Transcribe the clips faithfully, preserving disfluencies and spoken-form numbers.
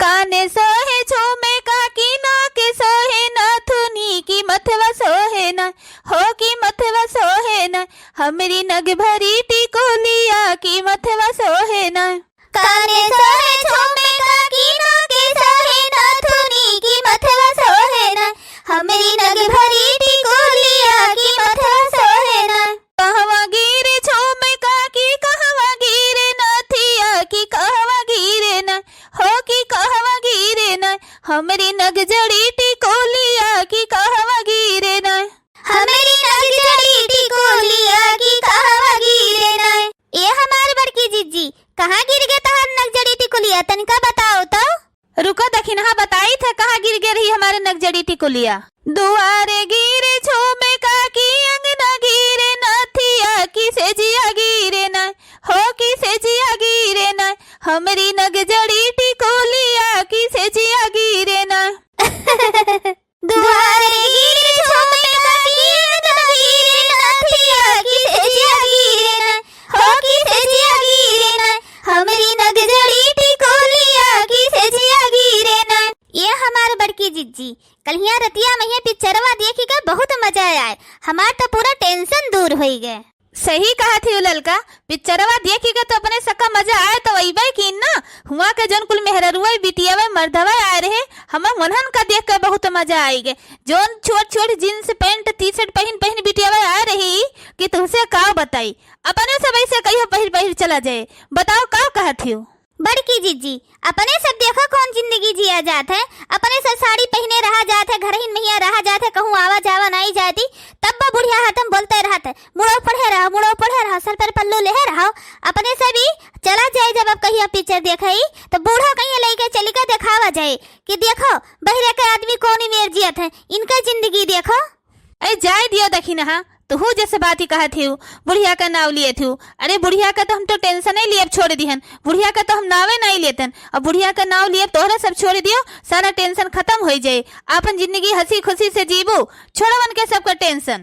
काने सोहे झुमका की नाके सोहे नथुनी की मथवा सोहे ना, हो की मथवा सोहे ना, हमरी नग भरी टिकोलिया की मथवा सोहे ना। काने सोहे झुमका की नाके सोहे नथुनी की मथवा सोहे ना, हमरी नग भरी टिकोलिया की मथवा सोहे ना। कहवा गिरे झुमका की कहवा गिरे नथिया की कहवा गिरे ना, हो की कहवा गिरे ना, हमरी नगजड़ी टिकोलिया की कहवा गिरे ना। हमरी नगजड़ी टिकोलिया की कहवा गिरे ना। ए हमार बड़की जिज्जी, कहाँ गिर गे तहार नगजड़ी टिकोलिया, तनिका बताओ तो। रुको दखिनहा, बताइत है कहाँ गिर गे रही हमारे नगजड़ी टिकोलिया। दुआरे गिरे झुमका की अंगना गिरे नथिया की सेजिया गिरे ना, हो की सेजिया गिरे ना, हमरी नगजड़ी टिकोलिया की सेजिया गिरे ना। दुआरे गिरे झुमका की अंगना गिरे नथिया की सेजिया गिरे ना, हो की सेजिया गिरे ना, हमरी नगजड़ी टिकोलिया की सेजिया गिरे ना। ए हमार बड़की जिज्जी, कल्हिया रतिया मइहाँ पिक्चरवा देखि के बहुत मजा आए, हमार तो पूरा tension दूर होइ गए। सही कहत हियो ललका, पिक्चरवा देखि के तो अपने सबका मजा आए तो अइबे कीन ना। हुआँ के जौन कुल मेहररुआ बिटियावा मर्दवा आए रहे, हमें उन्हन का देख के बहुत मजा आइ गए। जौन छोट छोट jeans pant T-shirt पहिन पहिन बिटियावा आए रही कि तुहसे का बताई, अपने सब अइसे कहियो पहिर पहिर चला जाए। बताओ का कहत हियो? बड़की जिज्जी, अपने सब देखो कौन जिंदगी जिया जात है। अपने सब साड़ी पहिने रहा जात है, घरहिन मइहाँ रहा जात है, कहूँ आवा जावा नाई जाती, तब वो बुढ़िया हरदम बोलते रहत है, "मुड़ो पढ़े रहो, मुड़ो पढ़े रहो, सर पर पल्लू लेहे रहो।" अपने सब ई चला जाए, जब अब कहिया पिक्चर देखई, तो बूढ़ा कहिया लइके चली के देखावा जाए कि देखो, बहिरे के आदमी कौन मेर जियत है, इनका जिंदगी देखो। अरे जाए दियो दखिनहा, तुहू जैसे बात ही कहत हिउ, बुढ़िया का नाव लियत हिउ। अरे बुढ़िया का तो हम तो tension ही लियब छोड़ दिहन, बुढ़िया का तो हम नावे नहीं लेतन। अब बुढ़िया का नाव लियब तोहरा सब छोड़ दियो, सारा tension खतम होइ जाए, आपन जिंदगी हंसी खुशी से जीबू, छोड़ो उनके सबका tension।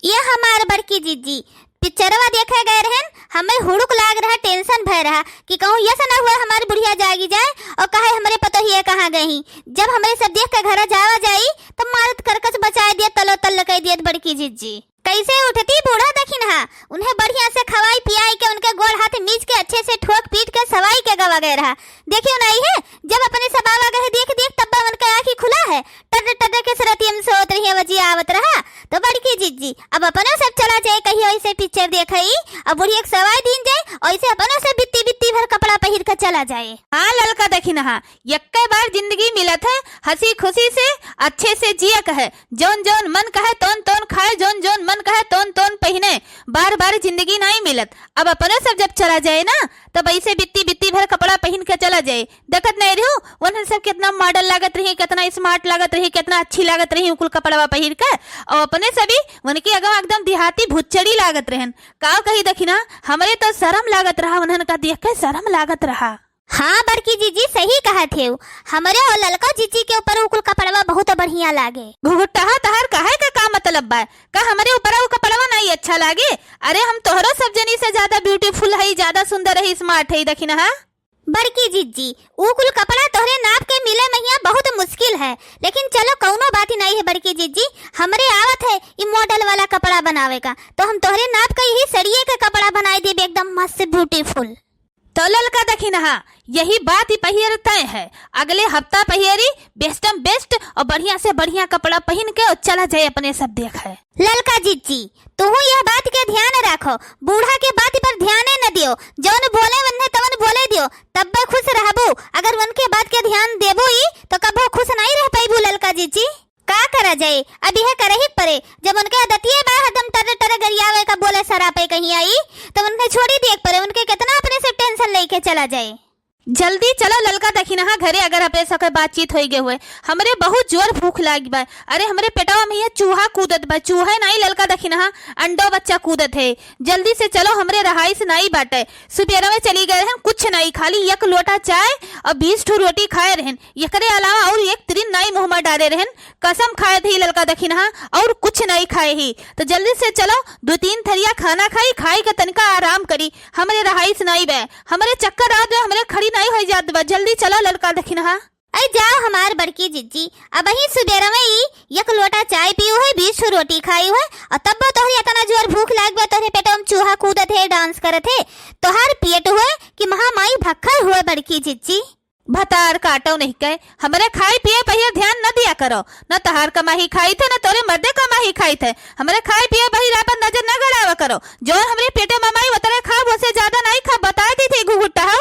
ये हमार बड़की जिज्जी पिक्चरवा देखे गए रहन, हमें हुड़ुक लाग रहा, tension भय रहा कि कहूँ यस न हुआ हमार बुढ़िया जागी जाए और कहे हमरे पतोहिया कहाँ गई। जब हमरे सब देख के घरा जावा जाई, तब मारत करकच बचाए दियत, तलो तल कइ दियत बड़की जिज्जी। कैसे उठती बूढ़ा दखिनहा, उन्हें बढ़िया से खवाई पियाई के, उनके गोड़ हाथ मीज के, अच्छे से ठोक पीट के सवाई के गवा गए रहा। देखियो नाई है, जब अपने सब आवा गए देख देख, तब उनके आँखी खुला है। टर्र टर्र के सरतिया में सोत रही, वजी आवत रहा। तो बड़की जिज्जी, अब अपनो सब चला जाए कहियो ऐसे पिक्चर देखई, अब बुढ़िया के सवाई दीन जाए, ऐसे अपनो सब बित्ती बित्ती भर कपड़ा पहिर के चला जाए। हाँ ललका दखिनहा, यक्के बार जिंदगी मिलत है, हंसी खुशी से अच्छे से जिया कहे, जौन जौन मन कहे तौन तौन खाए, जौन जौन मन कहे तौन तौन पहिने। बार बार जिंदगी नाई मिलत, अब अपनो सब जब चला जाए ना, तब ऐसे बित्ती बित्ती भर कपड़ा पहिन के चला जाए। देखत नहीं रहू, उन्हन सब कितना model लागत रही, कितना smart लागत रही, कितना अच्छी लागत रही, उ कुल कपड़वा पहिर के। और अपने सभी उनके अगवा एकदम देहाती भुच्चड़ी लागत रहन। का कही दखिनहा, हमरे तो शरम लागत रहा, उन्हन का देख के शरम लागत रहा। हाँ बड़की जिज्जी, सही कहत हेउ, हमरे और ललका जिज्जी के ऊपर उ कुल कपड़वा बहुत बढ़िया लागे। घुघुटहा, तहार कहे के का मतलब बा? का हमरे ऊपर उ कपड़वा नहीं अच्छा लागे? अरे हम तोहरो सब जनी से ज्यादा beautiful हई, ज्यादा सुंदर हई, smart हई, दखिनहा। बड़की जिज्जी, उ कुल कपड़ा तोहरे नाप के मिले महिया बहुत मुश्किल है, लेकिन चलो कौनो बात ही नहीं है बड़की जिज्जी, हमरे आवत है ई model वाला कपड़ा बनावे का, तो हम तोहरे नाप का यही सड़िए के कपड़ा बनाई देब एकदम मस्त beautiful। तो ललका दखिनहा, यही बात ही पहिर तय है, अगले हफ्ता पहिरी bestम best और बढ़िया से बढ़िया कपड़ा पहिन के और चला जाए अपने सब देखे। ललका जिज्जी, तुहू यह बात के ध्यान राखो, बूढ़ा के बात पर ध्याने न दियो, जौन बोले वन्ने तवन बोले दियो, तब्बे खुश रहबू। अगर उनके बात के ध्यान देबू ई, तो कबो खुश नहीं रह पाइबू ललका जिज्जी। का करा जाए, अब यह करही के परे, जब उनके आदतिये बा हरदम टर टर गरियावे का, बोले सरापे कहीं आई, तो उनके छोड़ी दिए के परे, उनके कितना अपने से tension लेके चला जाए। जल्दी चलो ललका दखिनहा घरे, अगर अपने सबके बातचीत होई गए हुए। हमरे बहुत जोर भूख लाग बा। अरे हमरे पेटवा में ये चूहा कूदत बा, चूहा नाई ललका दखिनहा, अंडो बच्चा कूदत है। जल्दी से चलो, हमरे रहाइश नाई बाटे। सुबेरा में चली गए रहन, कुछ नाई, खाली एक लोटा चाय और बीस ठो रोटी खाए रहन, एकरे अलावा और एक तिरिन नाई मुँह में डारे रहन। कसम खाए थी ललका दखिनहा, और कुछ नाई खाए ही। तो जल्दी से चलो, दो तीन थरिया खाना खाई, खाई के तनिका आराम करी। हमरे रहाइश नाई बे, हमरे चक्कर आवत बा, हमरे खड़ी नाई होई जात बा। जल्दी चलो ललका दखिनहा। ए जाओ हमार बड़की जिज्जी, अबहीं सुबेरवे ई एक लोटा चाय पीउ है, बीस ठो रोटी खाइउ है, अउर तब्बो तोहरे एतना जोर भूख लाग बा, तोहरे पेटवा में चूहा कूदत है, dance करत है, तोहार पेट हुए कि महामाई भक्खल हुए बड़की जिज्जी। भतार काटो नहीं कहे, हमरे खाए पिए पहिया ध्यान न दिया करो, न तहार कमाही खाइत है, न तोरे मर्दे कमाही खाइत है। हमरे खाए पिए बहिर आपन नजर न गड़ावा करो। जौन हमरे पेटे में आई, वतरे खाब, ओसे ज्यादा नहीं खाब, बताए दी थी घुघुट्टा हो।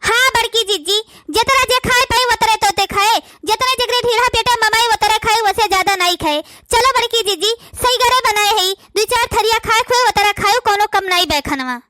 हाँ बड़की जिज्जी, जेतरा जे खाए पाई, वतरे तोते खाए, जेतरे जेकरे ढीढ़ा पेटे में आई, वतरे खाए, ओसे ज्यादा नहीं खाए। चलो बड़की जिज्जी, सही घरे बनाए है, दुइ चार थरिया खाए खुए, वतरा खाए, कौनो कम नहीं बैखनवा।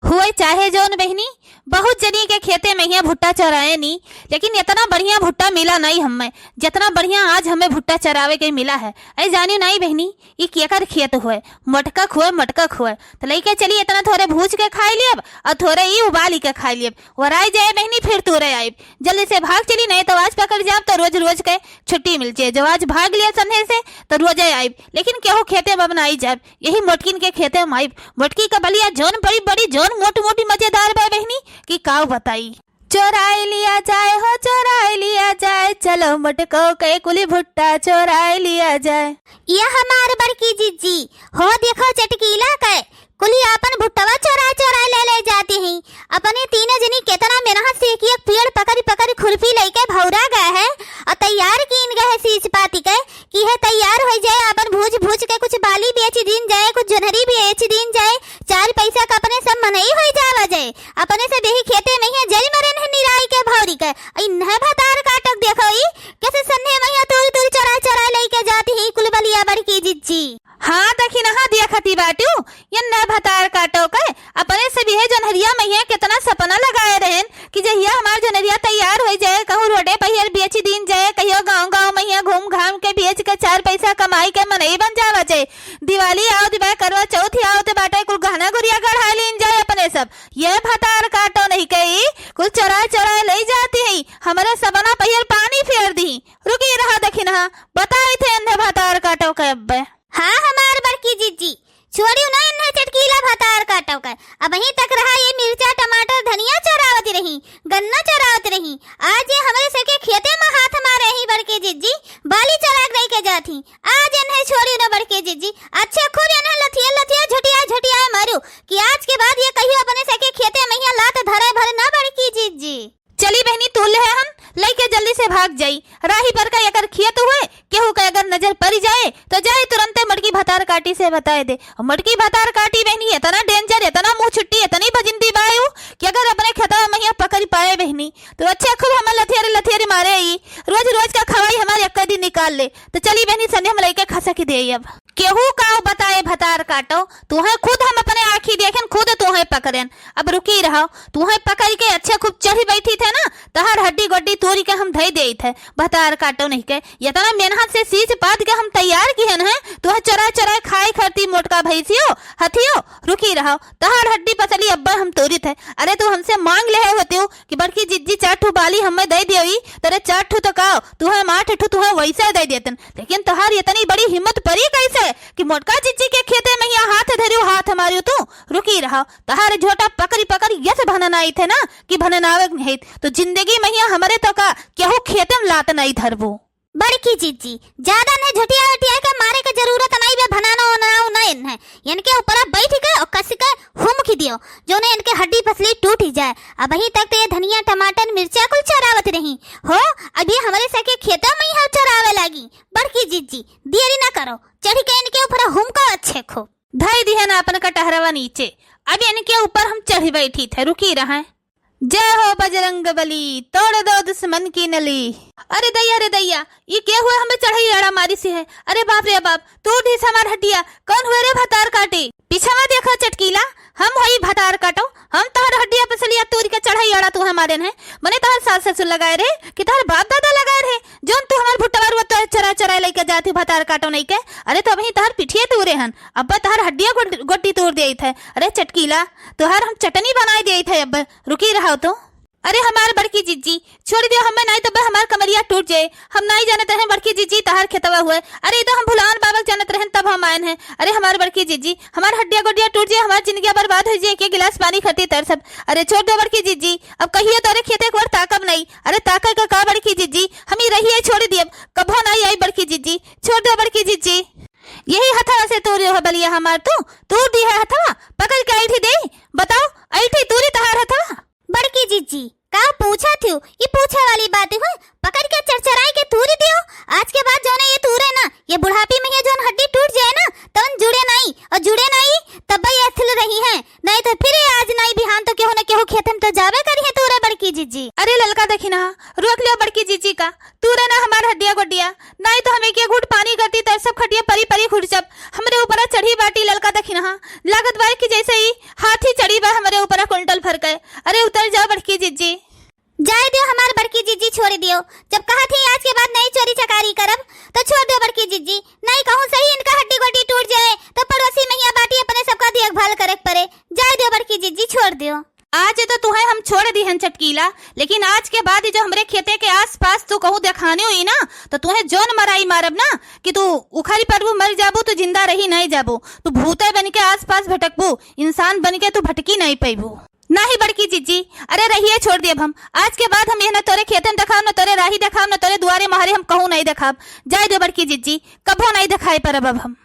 हुए चाहे जौन बहिनी, बहुत जनी के खेते में हियाँ भुट्टा चराए नी, लेकिन एतना बढ़िया भुट्टा मिला नाई हमें, जेतना बढ़िया आज हमें भुट्टा चरावे के मिला है। ऐ जानी नाई बहिनी, ई केकर खेत हुए, मटकक हुए, मटकक हुए। त लइके चली, एतना थोरे भूज के खाई लेब अउर थोरे ई उबाली के खाई लेब। वराई जाए बहिनी, फिर तोरे आइब। जल्दी से भाग चली, नहीं तो आज पकड़ जाब तो रोज रोज के छुट्टी मिल जाए। जो आज भाग लिया सन्हे से तो रोजे आइब, लेकिन केहू खेते में अब नाई जाब। यही मोटकिन के खेते में आइब। मोटकी का बलिया जौन बड़ी बड़ी, जौन मोटी मोटी मजेदार बा बहिनी, कि काऊ बताई। चोराई लिया जाए हो, चोराई लिया जाए, चलो मोटको के कुली भुट्टा चोराई लिया जाए। ये हमार बड़की जिज्जी हो, देखो चटकीला के कुली आपन भुट्टवा चोराए चोराए ले ले जाती ही। अपने तीनों जनी केतना मेहनत से एक एक पेड़ पकड़ पकड़ खुरपी लइके भौरा गए है अउर तैयार कीन गए है सींच पाती के, कि है तैयार होइ जाए, आपन भूज भूज के कुछ बाली बेच दीन जाए, कुछ जोन्हरी बेच दीन जाए, चार पैसा का अपने सब मनई होइ जावा जाए। अपने सब यही खेते में ही जल मरे नहीं निराई के भौरी के। इन्हें भतार काटक देखो ई, कैसे सन्हे में ही तूल तूल चोराए चोराए लइके जाती ही कुल बलिया बड़की जिज्जी। हाँ दखिनहा, देखती बाटू, ये न भतार काटो के, अपने सब यह जोन्हरिया में ही केतना सपना लगाए रहेन कि जहिया हमार जोन्हरिया तैयार होइ जाए, कहूँ रोडे पहियर बेच दीन जाए, कहियो गाँव गाँव में ही घूम घाम के बेच के चार पैसा कमाई के मनई बन जावा जाए। दिवाली आओ दिवाली, करवा चौथ आओ ते बाटे, कुल गहना गुरिया गढ़ा लीन जाए अपने सब। ये भतार काटो नहीं कही, कुल चोराए चोराए ले जाती है, हमारे सबना पहियर पानी फेर दी। रुकी रहा दखिनहा, बताई थे अन्हे भतार काटो के अब्बे। हाँ हमार बड़की जिज्जी, छोड़ियो ना इन्हें चटकीला भतार काटो के। अबहीं तक रहा ये मिर्चा, टमाटर, धनिया चोरावत रही, गन्ना चोरावत रही। आज ये हमरे सबके खेते में हाथ मारे ही बड़की जिज्जी, बाली चोरा के लेके जात ही। आज इन्हें छोड़ियो ना बड़की जिज्जी, अच्छे खूब इन्हें लथिया लथिया झुटिया झुटिया मारू कि आज के बाद ये कहियो अपने सबके खेते में यहाँ लात धरे भर ना बड़की जिज्जी। चली बहनी, तू ले हम लइके जल्दी से भाग जाई। राही पर का एकर खेत हुए, केहू का अगर नजर पड़ी जाए, तो जाए तुरंते मटकी भतार काटी से बताए दे। और मटकी भतार काटी बहनी, इतना danger, इतना मुँह छुट्टी, इतनी बजिंदी बायू कि अगर अपने खेतवा में यहाँ पकड़ पाए बहनी, तो अच्छे खूब हमें लथियारी लथियारी मारे ई। रोज रोज का खवाई हमारे एक दिन निकाल ले। तो चली बहनी, सन्ने हम लइके खसक दे अब। केहू का बताए भतार काटो, तुहें खुद हम अपने आँखी देखेन, खुद तुहें पकड़ेन। अब रुकी रहो, तुहें पकड़ के अच्छे खूब चढ़ी बैठी थे ना, तहार हड्डी गोड्डी तोरी के हम धई देई थे। भतार काटो नहीं के, इतना मेहनत से सींच पाद के हम तैयार किहन है, तुहें चोराए चोराए खाए खरती मोटका भैंसियो, हथियो, रुकी रहो, तहार हड्डी पसली अब्बे हम तोरी थे। अरे तू हमसे मांग ले होते हो कि बड़की जिज्जी चार ठो बाली हमें दे दियो, तोरे चार ठो तो का, तुहें हम आठ ठो तुहें वैसे दे देतन। लेकिन तोहार इतनी बड़ी हिम्मत परी कैसे कि मोटका जिज्जी के खेते में यहाँ हाथ धरियो, हाथ मारियो तू? रुकी रहा, तोहार झोटा पकड़ी पकड़ी यस भननाई थे ना कि भननावे नहीं तो जिंदगी में यहाँ हमरे तो का केहू खेते में लात नहीं धरबो। बड़की जिज्जी, ज्यादा नहीं झटिया उटिया के मारे के जरूरत नहीं बे, भनानो नाव नहीं है। इनके ऊपर बैठ के और कस के हुमकी दियो, जौने इनके हड्डी पसली टूट ही जाए। अबहीं तक तो ये धनिया, टमाटर, मिर्चा कुल चरावत रही हो, अभी हमरे सके खेतों में ही हम चरावे लागी। बड़की जिज्जी, देरी ना करो, चढ़ के इनके ऊपर हुमको अच्छे खूब। धई दिहन आपन कटहरवा नीचे, अब इनके ऊपर हम चढ़ बैठी थे, रुकी रहें। जय हो बजरंग बली, तोड़ दो दुश्मन की नली। अरे दैया, अरे दैया, ई के हुए हमें चढ़ई अड़ा मारी सी है। अरे बाप रे बाप, तोड़ दीस हमार हड्डिया। कौन हुए रे भतार काटे? पीछवा देखो चटकीला, हम होई भतार काटो, हम तोहर हड्डिया पसलिया तोड़ के चढ़ई अड़ा तू हमारे हैं। मने तोहर सास ससुर लगाए रहे कि तोहर बाप दादा लगाए रहे, जौन तू हमार भुट्टवा रुआ तो चरा चरा लेके जाती भतार काटो नहीं के। अरे तो अबहीं तोहर पिठिए तूरे हन, अब्बा तोहर हड्डिया गोड-, गोड्डी तोड़ देइत है। अरे चटकीला, तोहर हम चटनी बनाई देइत है अब्बा। रुकी रहो तो। अरे हमार बड़की जिज्जी, छोड़ दियो हमें, नाहीं तब हमार कमरिया टूट जाए। हम नाहीं जानत रहेन बड़की जिज्जी तहार खेतवा हुए। अरे ई तो हम भुलान बाबा के जानत रहेन तब हम आएन हैं। अरे हमार बड़की जिज्जी, हमार हड्डिया गोड्डिया टूट जाए, हमार जिंदगिया बर्बाद होइ जाए, एक गिलास पानी खातिर तरसब। अरे छोड़ दियो बड़की जिज्जी, अब कहियो तोरे खेते एक बार ताकब नाहीं। अरे ताके का, का बड़की जिज्जी, हम ई रहिया छोड़ दियब, कबो नाहीं आई बड़की जिज्जी, छोड़ दियो बड़की जिज्जी। यही हथवा से तूरी हो बलिया हमार तू, तूर दिहे हथवा, पकड़ के ऐठी देई, बताओ, ऐठी तूरी तहार हथवा। बड़की जिज्जी, का पूछा थिउ? ई पूछे वाली बात हुई? पकड़ के चरचराई के तूरी दियो। आज के बाद जौने ये तूरे ना, ये बुढ़ापी में ये जौन हड्डी टूट जाए ना, तवन जुड़े नाहीं, और जुड़े नाहीं, तब ये अथल रही हैं, नाहीं तो फिर ये आज नाहीं बिहान तो केहू न केहू खेते में तो जाबे करी है तूरे बड़की जिज्जी। अरे ललका दखिनहा, रोक लियो बड़की जिज्जी का, तूरे ना हमार हड्डिया गोड्डिया, नाहीं तो हम एक घूंट पानी करती तो सब खटिया परी परी खुरचब। हमरे ऊपरा चढ़ी बाटी ललका दखिनहा, लागत बा कि जैसे ई हाथी चढ़ी बा हमरे ऊपरा कुंटल भर के। अरे उतर जाओ बड़की जिज्जी। जाए दियो हमार बड़की जिज्जी, छोड़ दियो। जब कहा थी आज के बाद नाहीं चोरी चकारी करब, तो छोड़ दियो बड़की जिज्जी। नाहीं कहूँ सही इनका हड्डी गोड्डी टूट जाए, तो पड़ोसी महिया बाटी अपने सबका देखभाल करे के परे। जाए दियो बड़की जिज्जी, छोड़ दियो। आज तो तुहें हम छोड़ दिहन चटकीला, लेकिन आज के बाद जो हमरे खेते के आसपास तू कहूँ देखाने हुई ना, तो तुहें जौन मराई मारब ना कि तू उखरी परबू, मर जाबू, तू जिंदा रही नाहीं जाबू। तू भूते बन के आसपास भटकबू, इंसान बन के तू भटकी नाहीं पैबू। नाहीं बड़की जिज्जी, अरे रहिए छोड़ दियब हम। आज के बाद हम यह न तोरे खेते में देखाब, न तोरे राही देखाब, न तोरे दुआरे मोहरे हम कहूँ नाहीं देखाब। जाए दियो बड़की जिज्जी, कबो नाहीं देखाए परब अब हम।